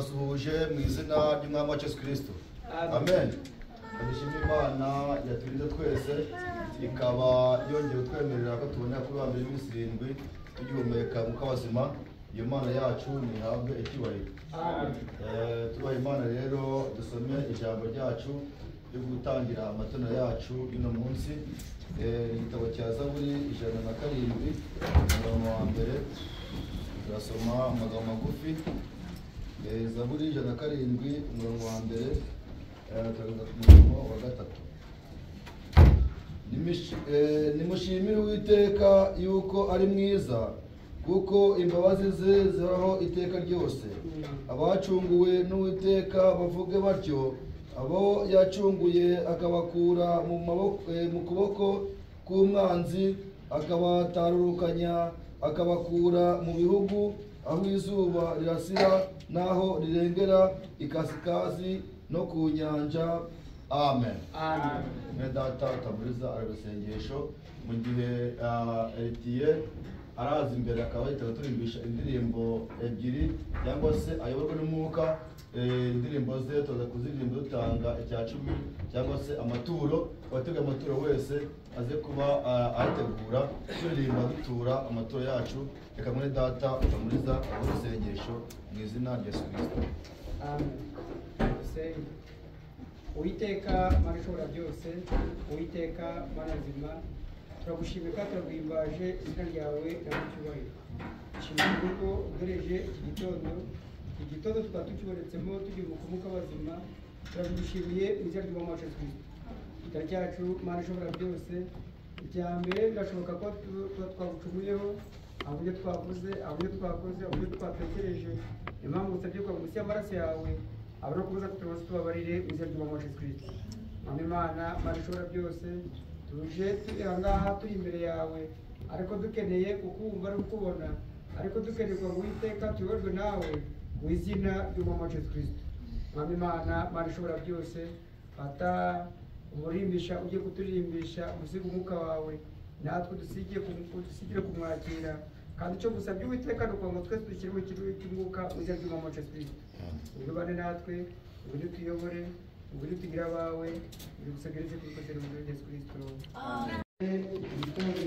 Ndabasuhuje mu izina ry'Umwami wacu Yesu Kristo. Amen. Dushima Imana yaturinze twese, ikaba yongeye kutwemerera ko tubonera kuri wa mbere w'iminsi 7 tugihumeka umwuka w'abazima. Iyo Mana yacu ntihabwe icyubahiro. Tubaha Imana rero, dusome ijambo ryacu ryo gutangira amatorero yacu y'uno munsi. Igitabo cya Zaburi 107 umurongo wa mbere, turasoma amagambo magufi. Zaburi 107 umurongo wa mbere, turageza ku murongo wa 3. Nimushimire Uwiteka yuko ari mwiza, kuko imbabazi ze zihoraho iteka ryose. Abacunguwe n'Uwiteka bavuge batyo, abo yacunguye akabakura mu kuboko k'umwanzi, akabatarurukanya akabakura mu bihugu aho izuba rirasira n'aho rirengera, ikasikazi no ku nyanja. Amen. Amen. Mwene data Utamuriza arabisengesho mu gihe Eritiye araza imbere akaba yahita turimbisha indirimbo ebyiri cyangwa se ayoborwa n'umwuka. Indirimbo ze tuza kuziririmba dutanga icya 10 cyangwa se amaturo. Uwateguye amaturo wese aze kuba ayitegura, turirimba dutura amaturo yacu. Reka mwene data Utamuriza arabisengesho mu izina rya Yesu Kristo. Amen. Uwiteka Mana ishobora byose, Uwiteka Mana nzima, turagushimira kandi turaguhimbaje izina ryawe n'icyubahiro. Nshimira kuko uduhereje iki gitondo, iki gitondo tukaba tukibonetsemo tugira umwuka w'abazima. Turagushimiye mu izina ry'Umwami wacu Yesu Kristo. Igitabo cyacu Mana ishobora byose, icya mbere birashoboka ko tuba twagucumuyeho, aho ibyo twavuze, aho ibyo twakoze, aho ibyo twatekereje. Impamvu usabye kwa munsi y'amaraso yawe, abari kubuza kutubaza tubabarire mu izina ry'Umwami wacu Yesu Kristo. Mwami Imana, Mana ishobora byose, tuje turi aha ngaha turi imbere yawe, ariko dukeneye kukumva no kukubona, ariko dukeneye ngo Uwiteka tuyoborwe nawe mu izina ry'Umwami wacu Yesu Kristo. Mwami Imana, Mana ishobora byose, fata umurimbisha ujye kuturimbisha, umusige umwuka wawe, natwe dusigire kumwakira. Kandi icyo gusabye Uwiteka ni ukugira ngo twese dushyire mu kiruhuko cy'umwuka mu izina ry'Umwami wacu Yesu Kristo. Ubane natwe, ngwino utuyobore, ngwino utugire abawe, ngwino udusegereze kuri Petero mu izina rya Yesu Kristo. Amen. Igitondo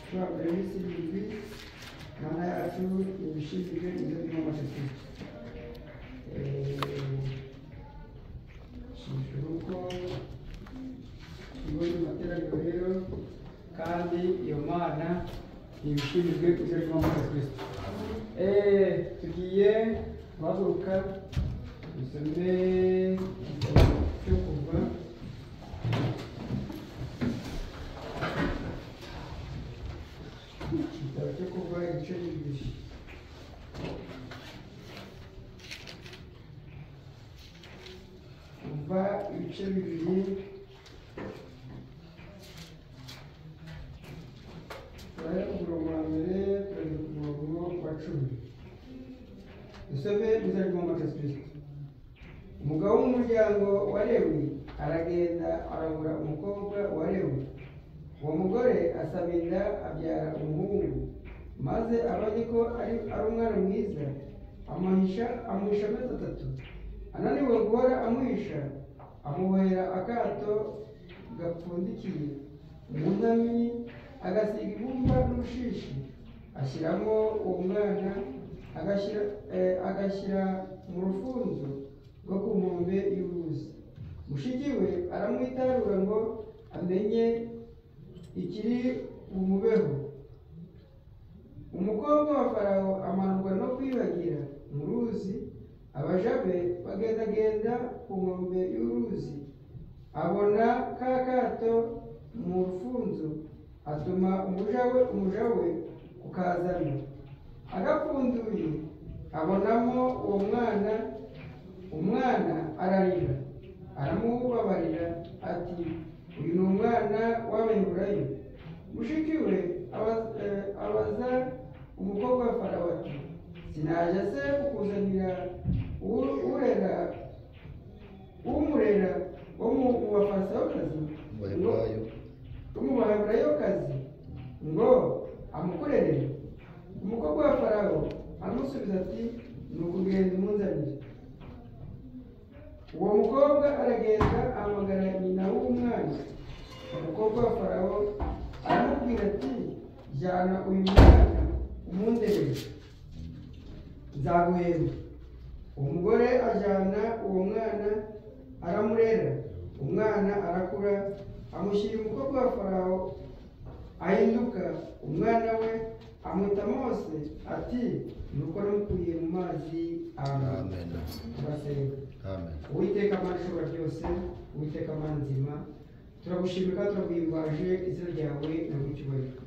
cya mbere w'iminsi 7, Mana yacu ibishimire mu izina ry'Umwami wacu Yesu Kristo. Nshimishijwe nuko tubonye amateraniro rero, kandi iyo Mana ibishimirwe mu izina ry'Umwami wacu Yesu Kristo. Tugiye guhaguruka dusome igitabo cyo Kuva. Igitabo cyo Kuva ibice 2. Kuva ibice 2. Turahera ku murongo wa mbere turageza ku murongo wa 10. Dusome mu izina ry'Umwami wacu Yesu Kristo. Umugabo w'umuryango wa Lewi aragenda arongora umukobwa wa Lewi. Uwo mugore asama inda abyara umuhungu, maze abonye ko ari umwana mwiza, amuhisha amezi 3. Ananiwe guhora amuhisha, amubohera akato gapfundikiye mu ntamyi, agasiga ibumba n'urushishi, ashyiramo uwo mwana, agashyira mu rufunzo rwo ku nkombe y'uruzi. Mushiki we aramwitarura ngo amenye ikiri bumubeho. Umukobwa wa Farawo amanurwa no kwiyuhagira mu ruzi, abaja be bagendagenda ku nkombe y'uruzi, abona ka kato mu rufunzo, atuma umuja we kukazana. Agapfunduye abonamo uwo mwana, umwana ararira, aramubabarira ati uyu ni umwana w'Abaheburayo. Mushiki we abaza umukobwa wa Farawo ati sinajya se kukuzanira umurera wo mu Bafarisayokazi, wo mu Baheburayokazi ngo amukurerere? Umukobwa wa Farawo aramusubiza ati Nuko genda umunzanire. Uwo mukobwa aragenda ahamagara nyina w'umwana, umukobwa wa Farawo, aramubwira ati: "Jyana uyu mwana umunderere, nzaguhemba." Umugore ajyana uwo mwana aramurera. Umwana arakura, amushyira umukobwa wa Farawo, ahinduka umwana we, amwita Mose ati: "Nuko namukuye mu mazi." Amen. Turasenga. Uwiteka Mana ishobora byose, Uwiteka Mana nzima, turagushimira kandi turaguhimbaje izina ryawe na icyubahiro.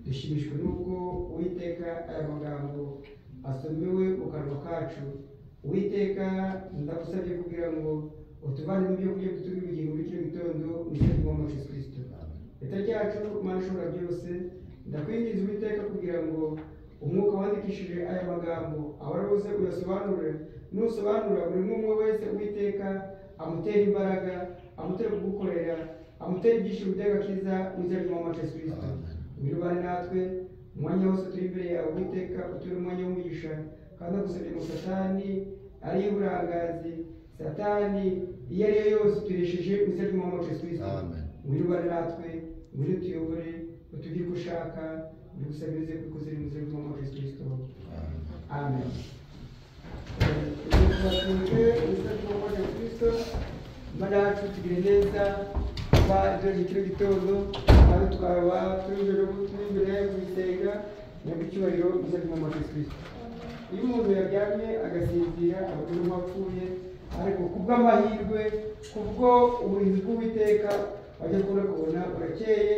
Dushimishwe n'ubwo Uwiteka aya magambo asomewe mu kanwa kacu. Uwiteka, ndagusabye kugira ngo utuvane mu byo kurya bituma ubugingo muri kino gitondo, mu izina ry'Umwami wacu Yesu Kristo. Leta ryacu, Mana ishobora byose, ndakwinginze Uwiteka kugira ngo umwuka wandikishije aya magambo abaruze uyasobanure. Nusobanura buri umwe wese, Uwiteka, amutera imbaraga, amutera kugukorera, amutera ibyishimo by'agakiza mu izina ry'Umwami wacu Yesu Kristo. Wirubane natwe umwanya wose turi imbere yawe, Uwiteka, uture umwanya w'umugisha. Kandi agusabye ngo Satani ari uburangazi, Satani iyo ari yo yose turesheje mu izina ry'Umwami wacu Yesu Kristo. Wirubane natwe, ngwino utuyobore, utugire uko ushaka. Bigusabirize kwikuze mu izina ry'Umwami wacu Yesu Kristo. Amen. Imana yacu tugire neza kuba iduheje kino gitondo, kandi tukaba turi imbere yayo kuyisenga nyagucyubahiro mu izina ry'Umwami wacu Yesu Kristo. Iyo umuntu yaryamye agasinzira aba ari nk'uwapfuye, ariko kubw'amahirwe, kubwo uburinzi bw'Uwiteka, wajya kubona kubona burakeye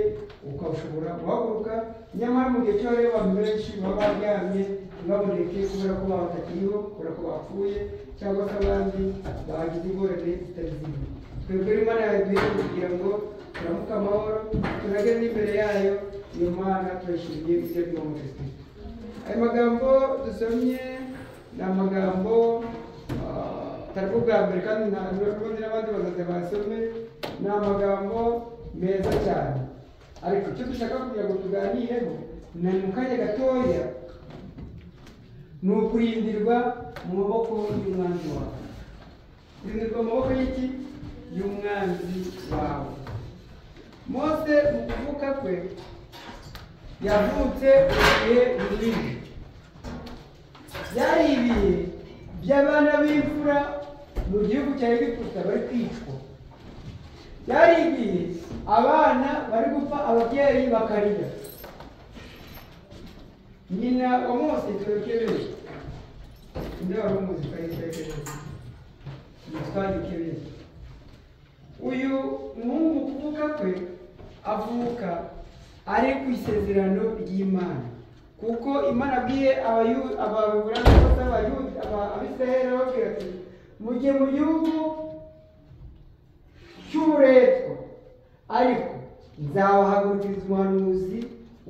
ukashobora guhaguruka. Nyamara mu gihe cyo rero abantu benshi baba baryamye ntibaboneke kubera ko baba batakiriho, kubera ko bapfuye, cyangwa se abandi bagize ingorane zitari zimwe. Twebwe rero Imana yaduhe kugira ngo turamuke amahoro, tunagere n'imbere yayo. Iyo Mana turayishimiye mu izina ry'Umwami wacu Yesu Kristo. Aya magambo dusomye ni amagambo atari bwo bwa mbere, kandi n'ubundi n'abandi bazaza basome. Ni amagambo meza cyane, ariko icyo dushaka kugira ngo tuganireho ni mu kanya gatoya, ni ukurindirwa mu maboko y'umwanzi wawe. Kurindirwa mu maboko y'iki? Y'umwanzi wawe. Mose mu kuvuka kwe yavutse ibihe biruhije, byari ibihe by'abana b'imfura mu gihugu cya Egiputa bari kwicwa, byari ibihe abana bari gupfa, ababyeyi bakarira. Nyina wa Mose yitwa Yokebedi. Inde wari umuzi ko yitwa Yokebedi? Yitwa Yokebedi. Uyu muhungu mu kuvuka kwe avuka ari ku isezerano ry'Imana, kuko Imana abwiye Abisirayeli, arababwira ati: "Mujye mu gihugu cy'uburetwa, ariko nzabahagurukiriza umuhanuzi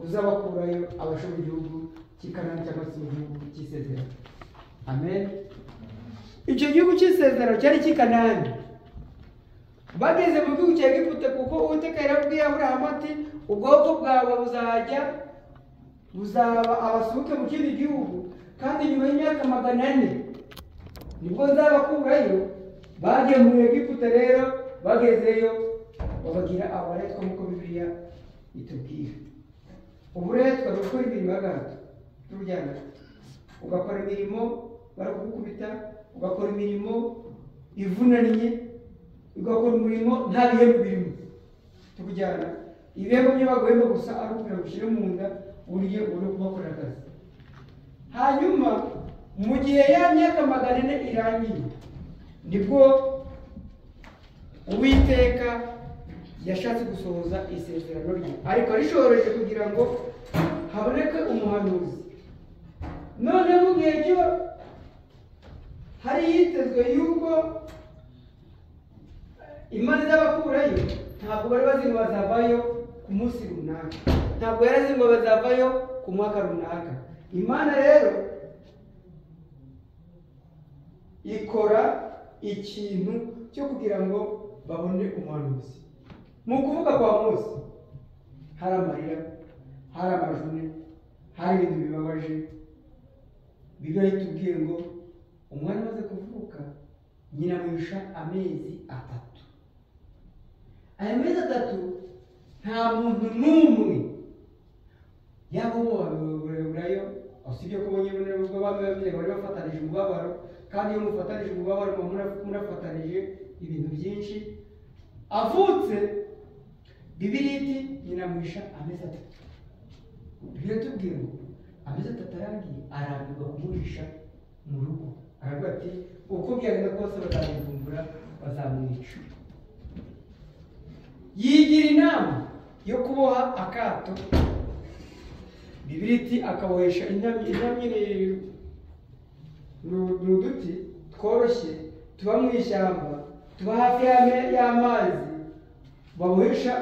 uzabakurayo abasha mu gihugu cy'i Kanani, cyangwa se mu gihugu cy'isezerano." Amen. Icyo gihugu cy'isezerano cyari cy'i Kanani. Bageze mu gihugu cya Egiputa, kuko Uwiteka yarabwiye Aburahamu ati: "Ubwoko bwawe buzajya buzaba abasuhuke mu kindi gihugu, kandi nyuma y'imyaka 400 nibwo nzabakurayo." Bagiye muri Egiputa rero, bagezeyo babagira abaretwa nk'uko Bibiliya itubwira. Uburetwa ni ugukora imirimo y'agahato, turujyana, ugakora imirimo barakugukubita, ugakora imirimo ivunanye, ugakora umurimo nta bihembo birimo. Tukujyana, ibihembo byo baguhemba gusa ari ukugira ngo ushyire mu nda urye, ubone kubakorera akazi. Hanyuma mu gihe ya myaka 400 irangiye, nibwo Uwiteka yashatse gusohoza isezerano rye, ariko arishohoreje kugira ngo haboneke umuhanuzi. None mu gihe cyo hari hitezwe yuko Imana izabakurayo, ntabwo bari bazi ngo bazavayo ku munsi runaka, ntabwo yari azi ngo bazavayo ku mwaka runaka. Imana rero ikora ikintu cyo kugira ngo babone umuhanuzi. Mu kuvuga kwa Mose hari amarira, hari amajune, hari ibintu bibabaje. Bibiliya itubwiye ngo Umwana amaze kuvuka nyina amuhisha amezi 3. Aya mezi 3 nta muntu n'umwe yaba uwo usibye ko ubonye bari bafatanije umubabaro, kandi iyo mufatanije umubabaro murafatanije ibintu byinshi. Avutse Bibiliya iti nyina amuhisha amezi 3. Bibiliya itubwira ngo amezi 3 arangiye arambirwa kumuhisha mu rugo, aravuga ati uko byagenda kose bazamuvumbura bazamwica. Yigira inama yo kuboha akato. Bibiliya iti akabohesha intamyi ni uduti tworoshye tuba mu ishyamba, tuba hafi y'amazi, babohesha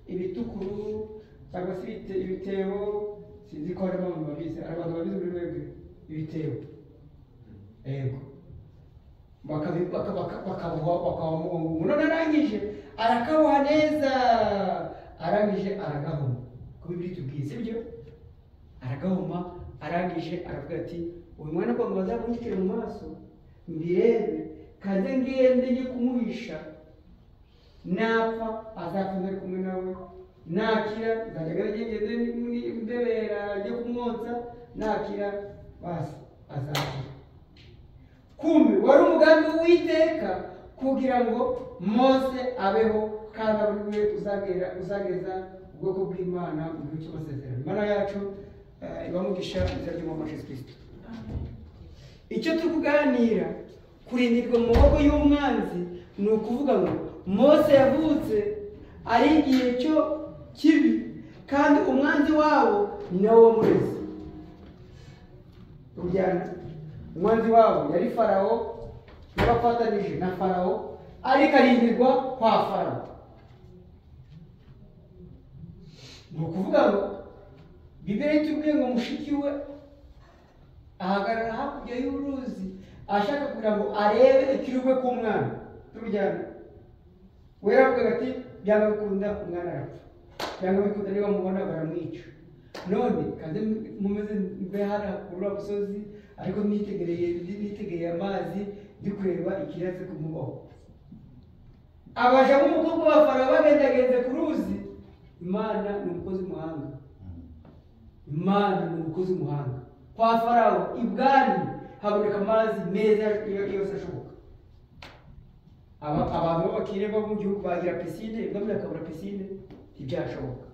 ibitukuru cyangwa se ibitebo. Sinzi ko harimo abantu babizi, hari abantu babizi muri mwebwe ibitebo? Yego, bakaboha. None arangije arakaboha neza, arangije aragahoma. Ko Bibiliya itubwiye, sibyo? Aragahoma, arangije aravuga ati uyu mwana ko ngo bazamunyicire mu maso mbirebe, kaze ngende njye kumuhisha, napfa azapfa ntari kumwe nawe, nakira nzajya ngende ndebera njye kumwotsa, nakira basi azakira. Kumbe wari umugambi w'Uwiteka kugira ngo Mose abeho kandi abe we uzageza ubwoko bw'Imana mu gihugu cy'amasezerano. Imana yacu ibamugisha izina ry'Umwami Yesu Kristo. Icyo turi kuganira kurindirwa mu maboko y'umwanzi ni ukuvuga ngo Mose yavutse ari igihe cyo kibi, kandi umwanzi wabo ni nawe wamureze. Urujyana umwanzi wabo yari Farawo, n'abafatanije na Farawo, ariko arindirwa kwa Farawo. Ni ukuvuga ngo Bibiliya itubwiye ngo mushiki we ahagarara hakurya y'uruzi ashaka kugira ngo arebe ikirubwe k'umwana. Turujyana we yaravugaga ati byanga bikunda umwana arapfa, byanga bikunda niba mubona baramwica. None kandi mumeze mbe hariya kuri uriya musozi, ariko nitegereye amazi ndi kureba ikiraze kumubaho. Abaja b'umukobwa wa Farawo bagendagenze ku ruzi. Imana ni umukozi w'umuhanga, Imana ni umukozi w'umuhanga. Kwa Farawo ibwami haboneka amazi meza yose ashoboka. Abantu b'abakire bo mu gihugu bagira pisine, ibwami bakabura pisine, ntibyashoboka.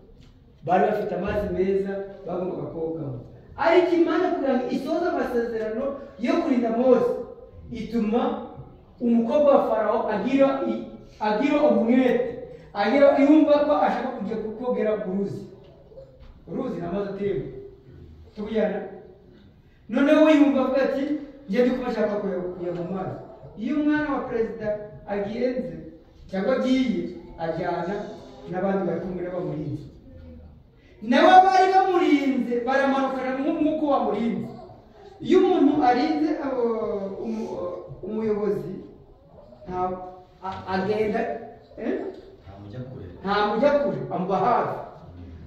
Bari bafite amazi meza bagombaga kogamo. Ariko Imana kugira ngo isoze amasezerano yo kurinda Mose, ituma umukobwa wa Farawo agira umwete, agira yumva ko ashaka kujya kogera uruzi. Uruzi ni amazi atemba, tubujyana. Noneho yumva avuga ati njye ndi kuba ashaka kujya mu mazi. Iyo umwana wa perezida agenze cyangwa agiye, ajyana n'abandi bari kumwe n'abamurinze. Nabo bari bamurinze baramanukana nk'uko bamurinze. Iyo umuntu arinze umuyobozi agenda ntamujya kure, amuba hafi.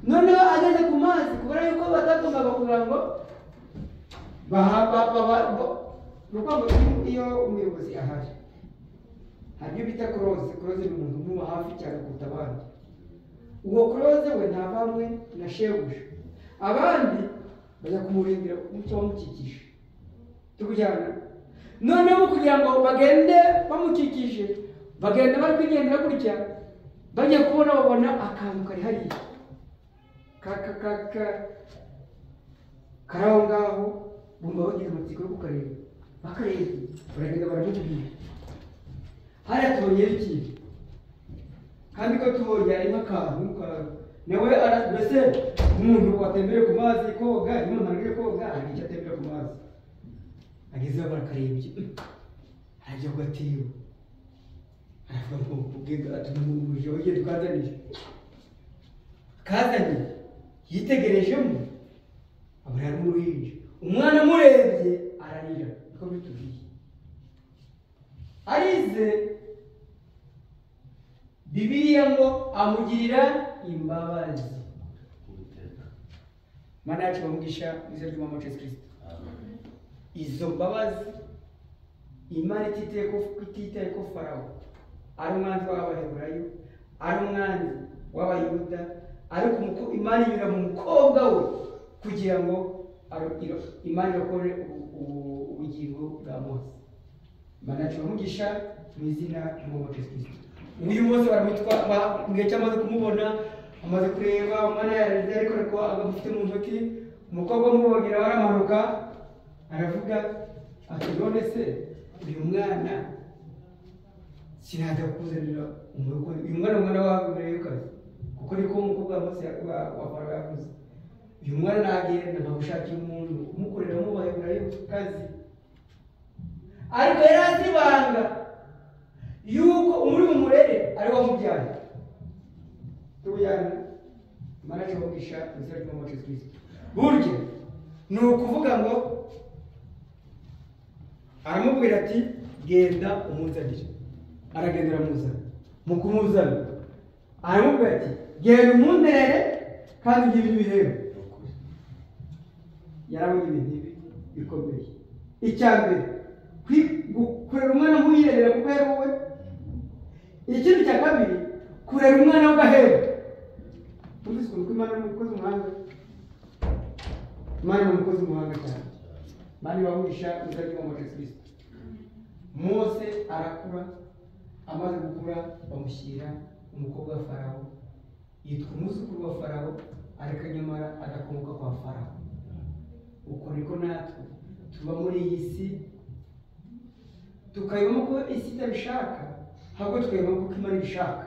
Noneho ageze ku mazi, kubera yuko batagombaga kugira ngo iyo umuyobozi ahari hari ibyo bita close. Close ni umuntu umuba hafi cyane kuruta abandi. Uwo close we ntava hamwe na shebuja, abandi bajya kumurindira umucyo bamukikije. Tukujyana noneho kugira ngo bagende bamukikije, bagenda bari kwigendera gutya, bagiye kubona babona akantu kari hariya kari aho ngaho, bumva bagize amatsiko yo kukareba, bakarebye baragenda baramubwira hariya tubonyeyo ikintu, kandi ko tubonye harimo akantu nawe mbese umuntu watembereye ku mazi koga, iyo umuntu arangije koga hari icyo atembera ku mazi, agezeho barakarebye arajya ku gatebo aravuga ngo ubwega ati ugenda ukazaniye kazanye, yitegerejemo abona harimo uruhinja. Umwana amurebye ararira, niko bitubwiye. Arize Bibiliya ngo amugirira imbabazi. Mana yacu bamugisha mu izina ry'Umwami wacu Yesu Kristo. Izo mbabazi Imana ititaye ko Farawo ari umwanzi w'Abaheburayo, ari umwanzi w'Abayuda, ariko Imana inyura mu mukobwa we kugira ngo Imana irokore ubugingo bwa Mose. Imana yacu ibamugisha mu izina ry'Umwami Yesu Kristo. Uyu Mose baramwitwa mu gihe cyamaze kumubona, amaze kureba umwana yareze ariko agamufite mu ntoki, umukobwa amubonye aramanuka aravuga ati none se uyu mwana sinajya kukuzanira umurokore, uyu mwana umwana wawe mbere y'ukazi, kuko niko umukobwa wa Mose wa Farawo yavuze, uyu mwana nagenda nkamushakira umuntu umukorera mubaye kazi. Ariko yari azi ibanga yuko umuri mumurere ari wamubyaye. Tubuyana Imana yacu mu izina ry'Umwami Yesu Kristo. Burya ni ukuvuga ngo aramubwira ati genda umunzanire, aragenda aramuzana. Mu kumuzana aramubwira ati genda umunderere kandi ugire ibihembo. Yarabonye ibintu ibi bikomeye. Icya mbere, kurera umwana nk'uyirerera kuko yari wowe. Ikindi cya kabiri, kurera umwana w'agahembo. Uzi ukuntu Imana ari umukozi w'umuhanga? Imana ni umukozi w'umuhanga cyane. Imana ibamugisha mu izina ry'Umwami Yesu Kristo. Mose arakura, amaze gukura bamushyira umukobwa wa Farawo, yitwa umwuzukuru wa Farawo, ariko nyamara adakomoka kwa Farawo. Uko niko natwe tuba muri iyi si, tukayibamo ko isi itabishaka, ahubwo tukayibamo kuko Imana ibishaka.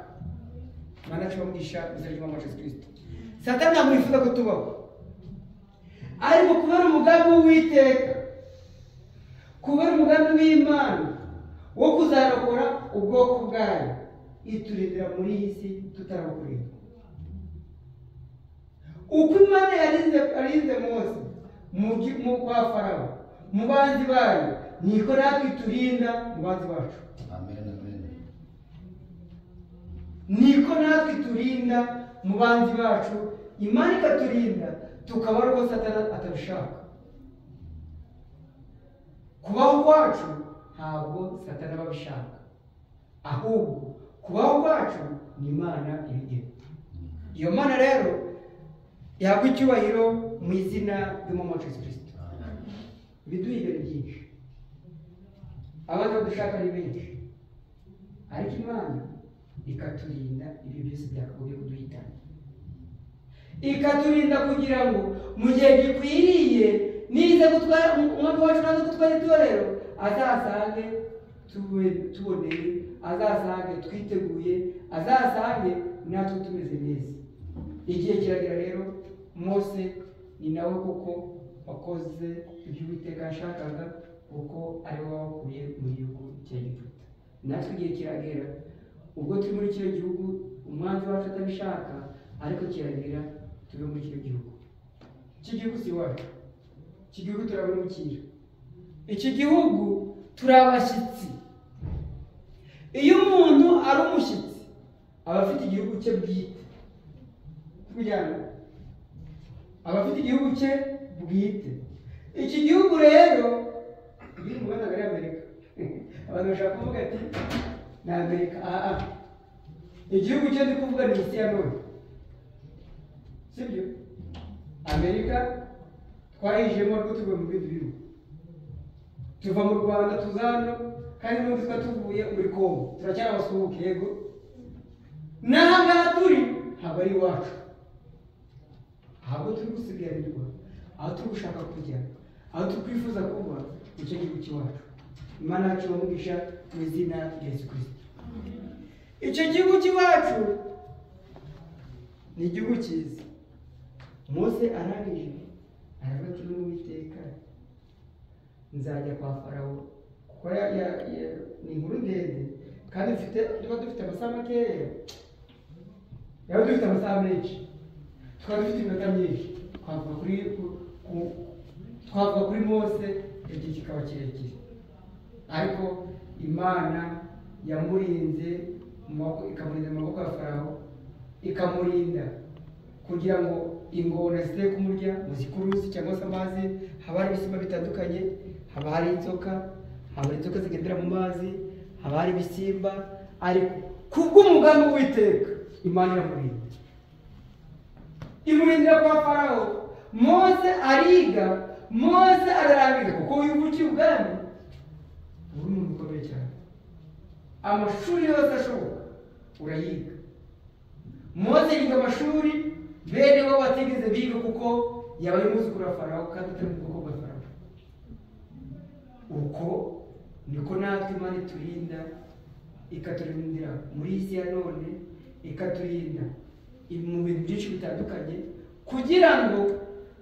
Imana yacu ibamugisha mu izina ry'Umwami Yesu Kristo. Satani ntabwo yifuza ko tubaho, ariko kubera umugambi w'Uwiteka, kubera umugambi w'Imana wo kuzarokora ubwoko bwayo, iturindira muri iyi si tutarabukurindwa. Uko Imana yarinze Mose mu kwa Farawo, mu banzi bayo, niko natwe iturinda mu banzi bacu. Amen, amen. Niko natwe iturinda mu banzi bacu, Imana ikaturinda tukaba ari uko Satani atabishaka. Kubaho kwacu ntabwo Satani aba abishaka, ahubwo kubaho kwacu ni Imana ibigena. Iyo Mana rero yahabwa icyubahiro mu izina ry'Umwami Yesu Kristo. Ibiduhiga ni byinshi, abanzi badushaka ni benshi, ariko Imana ikaturinda ibyo byose byakagombye kuduhitana, ikaturinda kugira ngo mu gihe gikwiriye niza gutwara umwami wacu naza gutwara itorero, azasange tuboneye, azasange twiteguye, azasange natwe tumeze neza. Igihe kiragera rero, Mose ni nawe kuko wakoze ibyo Uwiteka yashakaga, kuko ari we wabakuye mu gihugu cya Egiputa. Natwe igihe kiragera ubwo turi muri kino gihugu umwanzi wacu atabishaka, ariko kiragera tube muri kino gihugu. Iki gihugu si iwacu, iki gihugu turabimukira, iki gihugu turi abashyitsi. Iyo umuntu ari umushyitsi aba afite igihugu cye bwite, tujyana, aba afite igihugu cye bwite. Iki gihugu rero biri mu Rwanda ari Amerika. Abantu bashaka kuvuga ati ni Amerika. Aha igihugu cye ndi kuvuga ni isi ya none, sibyo? Amerika twayijemo ariko tuvuye mu bindi bihugu, tuva mu Rwanda tuza hano, kandi n'ubundi twari tuvuye muri Kongo, turacyari abasuhuke. Yego, n'aha ngaha turi ntabwo ari iwacu, ahubwo turi gusigarirwa aho turi gushaka kujya, aho turi kwifuza kuba, icyo gihugu cy'iwacu. Imana yacu ibamugisha mu izina rya Yesu Kristo. Icyo gihugu cy'iwacu ni igihugu cyiza. Mose arangije aravuga ati n'Uwiteka nzajya kwa Farawo, kuko ni inkuru ndende kandi tuba dufite amasaha makeya, yaba dufite amasaha menshi, tukaba dufite iminota myinshi, twavuga kuri Mose igihe kikaba kirekire. Ariko Imana yamurinze ikamurinda mu maboko ya Farawo, ikamurinda kugira ngo ingona zite kumurya mu zikurusi cyangwa se amazi. Haba hari ibisimba bitandukanye, haba hari inzoka, Haba inzoka zigendera mu mazi, haba hari ibisimba, ariko kubw'umugambi w'Uwiteka Imana iramurinda, imurindira kwa Farawo. Mose ariga, Mose ararangiza, kuko wivukiye ubwami uri umuntu ukomeye cyane, amashuri yose ashoboka urayiga. Mose yiga amashuri bene bo batigeze biga, kuko yabaye umwuzukuru wa Farawo kandi atari mu bwoko bwa Farawo. Uko niko natwe Imana iturinda, ikaturindira muri isi ya none, ikaturinda mu bintu byinshi bitandukanye, kugira ngo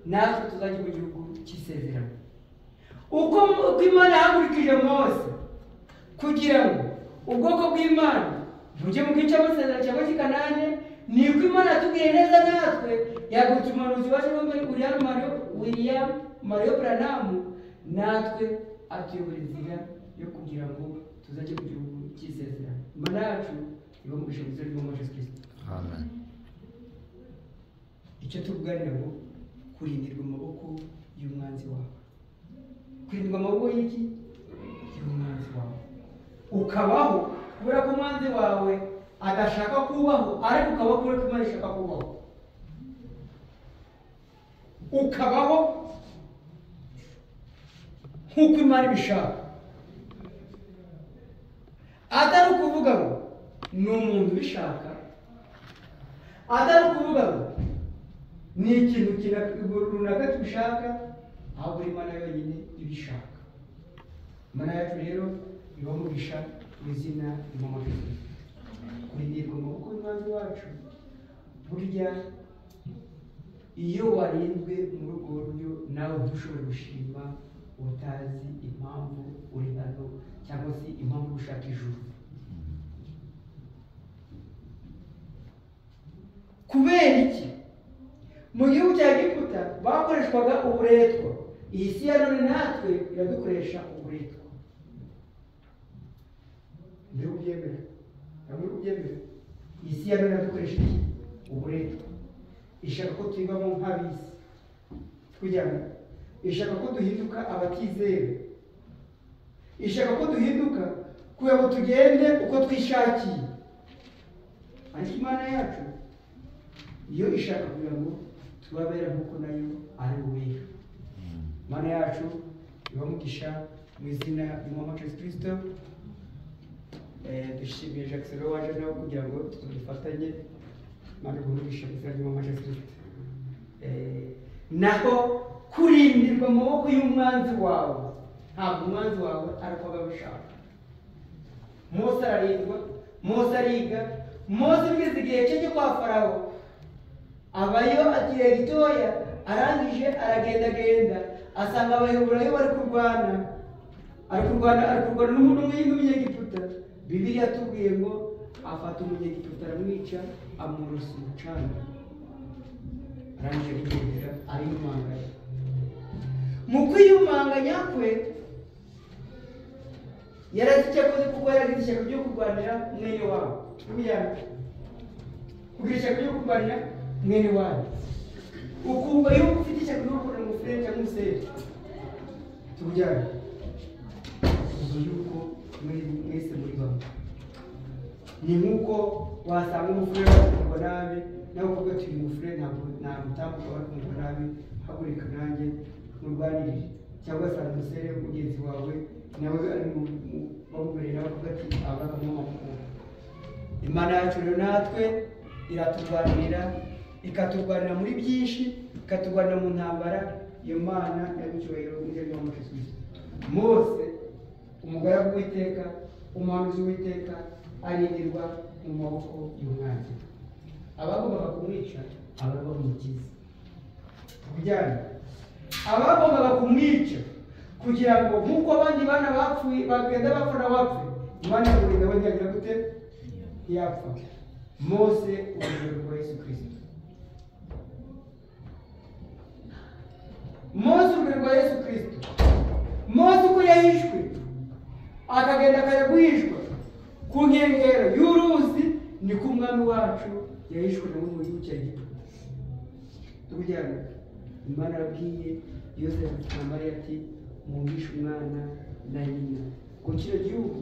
natwe tuzajye mu gihugu cy'isezerano. Uko Imana yahagurukije Mose kugira ngo ubwoko bw'Imana bujye mu gice cy'amasezerano cyangwa cy'i Kanani, niko Imana yatubwiye neza natwe, yagutse umuhanuzi waje muri William Mario Branham, natwe atuyobora inzira yo kugira ngo tuzajye mu gihugu cy'isezerano. Imana yacu ibamugisha mu izina ry'Umwami Yesu Kristo. Amen. Icyo tuvuganira ngo kurindirwa mu maboko y'umwanzi wawe. Kurindirwa mu maboko y'iki? Y'umwanzi wawe. Ukabaho kubera ko umwanzi wawe adashaka kubaho, ariko ukabaho kubera ko Imana ishaka kubaho. Ukabaho nk'uko Imana ibishaka, atari ukuvuga ngo ni umuntu ubishaka, atari ukuvuga ngo ni ikintu runaka tubishaka, ahubwo Imana yonyine ibishaka. Imana yacu rero ibamugisha mu izina ry'Umwami Yesu. Kurindirwa mu maboko y'umwanzi wacu, burya iyo warinzwe muri ubwo buryo nawe ntushobore gushima utazi impamvu uri hano cyangwa se impamvu ushaka ijuru. Kubera iki? Mu gihugu cya Egiputa bakoreshwaga uburetwa. Iyi si ya none natwe iradukoresha uburetwa. Mbere ubyemera, ntabwo ubyemera. Iyi si ya none iradukoresha iki? Uburetwa. Ishaka ko tuyibamo nk'ab'isi, kugira ngo ishaka ko duhinduka abatizera, ishaka ko duhinduka kugira ngo tugende uko twishakiye. Ariko Imana yacu iyo ishaka kugira ngo tubabere nk'uko nayo ari uwera. Imana yacu ibamugisha mu izina ry'Umwami Yesu Kristo. Dushimiye Jacques rero waje nawe kugira ngo tudufatanye. Imana iguhe mu izina ry'Umwami Yesu Kristo. Naho kurindirwa mu maboko y'umwanzi wawe, ntabwo umwanzi wawe ari uko abishaka. Mose ararindwa, Mose ariga, Mose bigeze igihe cye cyo kwa Farawo abayo igihe gitoya, arangije aragendagenda asanga Abaheburayo bari kurwana, ari kurwana n'umuntu w'umunyegiputa. Bibiliya yatubwiye ngo afata umunyegiputa aramwica, amworosa umucanga, arangije arigendera ariyumanganya. Mu kwiyumanganya kwe yarazi icyo akoze, kuko yaragize ishyaka ryo kurwanira mwene wabo. Kugira ishyaka ryo kurwanira mwene wanyu, ukumva yuko ufite ishyaka ryo kurwanira umufurere cyangwa umusere, tujyane ukumva yuko mwese muri bamwe. Ni nk'uko wasanga umufurere bakumva nabi, nawe ukavuga ati uyu mufurere ntabwo utambuka bakumva nabi, haguruka nanjye murwanirire. Cyangwa asanga umusere mugenzi wawe nawe ari bamubereye, nawe akavuga ati aba bakamwamukura. Imana yacu rero natwe iraturwanirira, ikaturwanira muri byinshi, ikaturwanira mu ntambara. Iyo Mana yabicyubahiro mu izina ry'Umwami Yesu Kristo. Mose umugaragu w'Uwiteka, umuhanuzi w'Uwiteka, arindirwa mu maboko y'umwanzi. Abagombaga kumwica aba bamukiza. Kubijyanye abagombaga kumwica kugira ngo nk'uko abandi bana bapfuye bagenda bapfa na bapfe, Imana iramurinda we ntiyagira gute? Ntiyapfa. Mose urugero rwa Yesu Kristo. Mose urugero rwa Yesu Kristo. Mose uko yahishwe akagenda akajya guhishwa ku nkengero y'uruzi, niko umwami wacu yahishwe nawe mu gihugu cya Egiputa. Tujyane Imana arabwiye Yosefu na Mariya ati mwumvishe umwana na nyina Ngo kino gihugu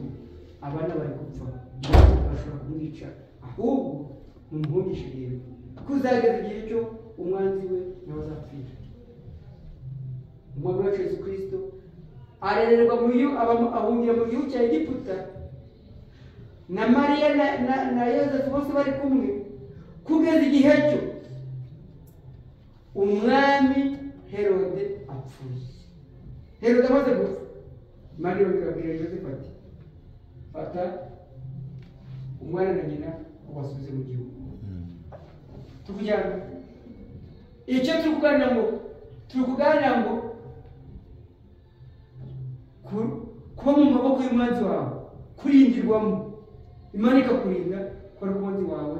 abana bari gupfa, bashobora kumwica, ahubwo mumuhungishe rero kuzageza igihe cyo umwanzi we nawe azapfira. Umwami wacu Yesu Kristo arererwa mu ahungira mu gihugu cya Egiputa na Mariya na Yosefu bose bari kumwe kugeza igihe cyo umwami Herode apfuye. Herode amaze gupfa, Mariya abwira Yosefu ati fata umwana na nyina ubasubize mu gihugu. Tukujyana icyo turi kuganira ngo kuba mu maboko y'umwanzi wawe, kurindirwamo, Imana ikakurinda ko ari umwanzi wawe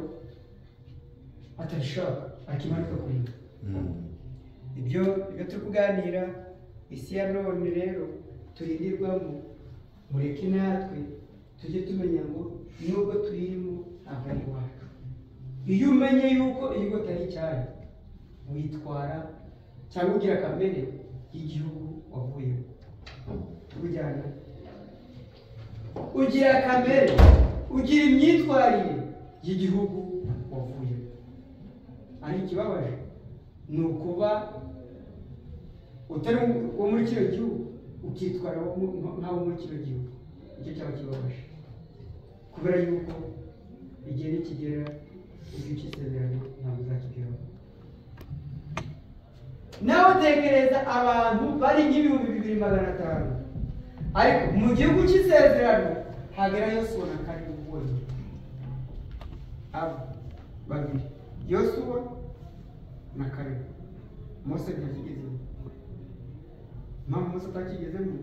atabishaka, ariko Imana ikakurinda. Ibyo turi kuganira isi ya none rero turindirwamo, mureke natwe tujye tumenya ngo nubwo tuyirimo ntabwo ari iwacu. Iyo umenye yuko igihugu atari icyayo, witwara cyangwa ugira kamere y'igihugu wavuyemo. Tukujyana ugira kamere, ugira imyitwarire y'igihugu wavuyemo. Ariko ikibabaje ni ukuba utari wo muri kino gihugu ukitwara nk'abo muri kino gihugu. Icyo cyaba kibabaje, kubera yuko igihe nikigera ibyo cy'isezerano ntabwo uzakigeraho. Nawe tekereza abantu bari nk'ibihumbi 2500, ariko mu gihugu cy'isezerano hagera Yosuwa na Kalebu bonyine. Abo babiri, Yosuwa na Kalebu. Mose ntakigezemo. Impamvu Mose atakigezemo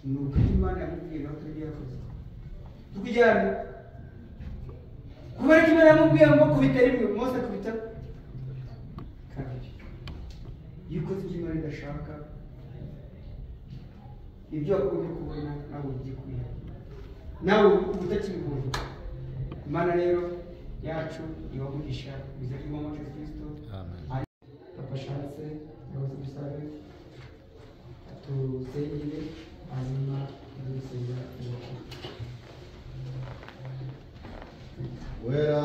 ni uko Imana yamubwiye nawe atari yakoze. Tukujyana kubera ko Imana yamubwiye ngo kubita rimwe, Mose akubita kabiri. Iyo ukoze ibyo Imana idashaka, ibyo wagombye kubona nawe ubyikwiye, nawe utakibibonye. Imana rero yacu ibamugisha mu izina ry'Umwami wacu Yesu Kristo. Amen. Papa Chance yahoze dusabe atusengere, hanyuma tudusenga ubukuru. Wera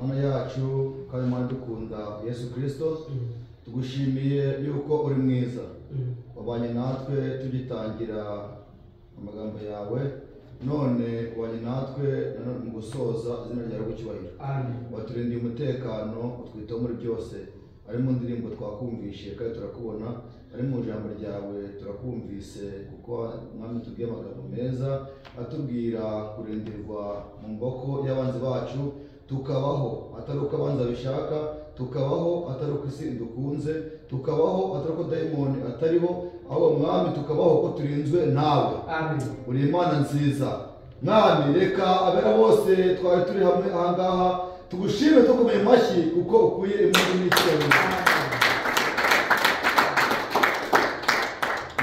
Mana yacu kandi Mana dukunda Yesu Kristo, tugushimiye yuko uri mwiza, wabanye natwe tugitangira amagambo yawe, none wabanye natwe nanone mu gusoza, izina ryawe gucyubahiro. Amen. Waturindiye umutekano, utwitaho muri byose. Ari mu ndirimbo twakumvishe kandi turakubona, ari mu ijambo ryawe turakumvise, kuko Mwami tubwiye amagambo meza atubwira kurindirwa mu maboko y'abanzi bacu, tukabaho atari uko abanzi babishaka, tukabaho atari uko isi idukunze, tukabaho atari uko dayimoni atariho, ahubwo Mwami tukabaho ko turinzwe nawe. Amen. Uri Imana nziza Mwami, reka abera bose twari turi hamwe ahangaha tugushime tukomeye amashyi, kuko ukwiye impundu n'icyubahiro.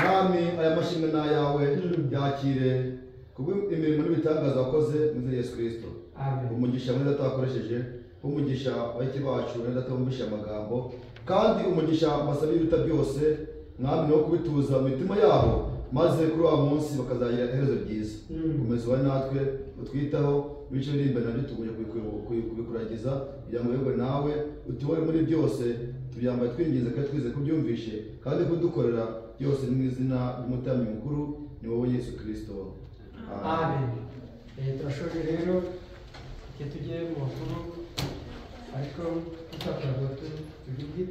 Mwami, aya mashimwe ni ayawe, yakire kubw'imirimo n'ibitangaza wakoze mu izina rya Yesu Kristo. Amen. Umugisha mwiza atakoresheje, umugisha bahiki bacu neza atumvishe amagambo, kandi umugisha mbasaba ibiruta byose Mwami, no kubituza mu mitima yabo, maze kuri wa munsi bakazagira iherezo ryiza. Komeza ubane natwe, utwitaho, ibice biri imbere nabyo tugumye kubikuragiza kugira ngo uyobore nawe utubore muri byose. Tubyambaye twinginze kandi twize kubyumvishe kandi kudukorera byose ni mu izina ry'umutambyi mukuru, ni wowe Yesu Kristo. Amen. Turashoje rero, igihe tugiye mu bakuru, ariko tutakora tujye.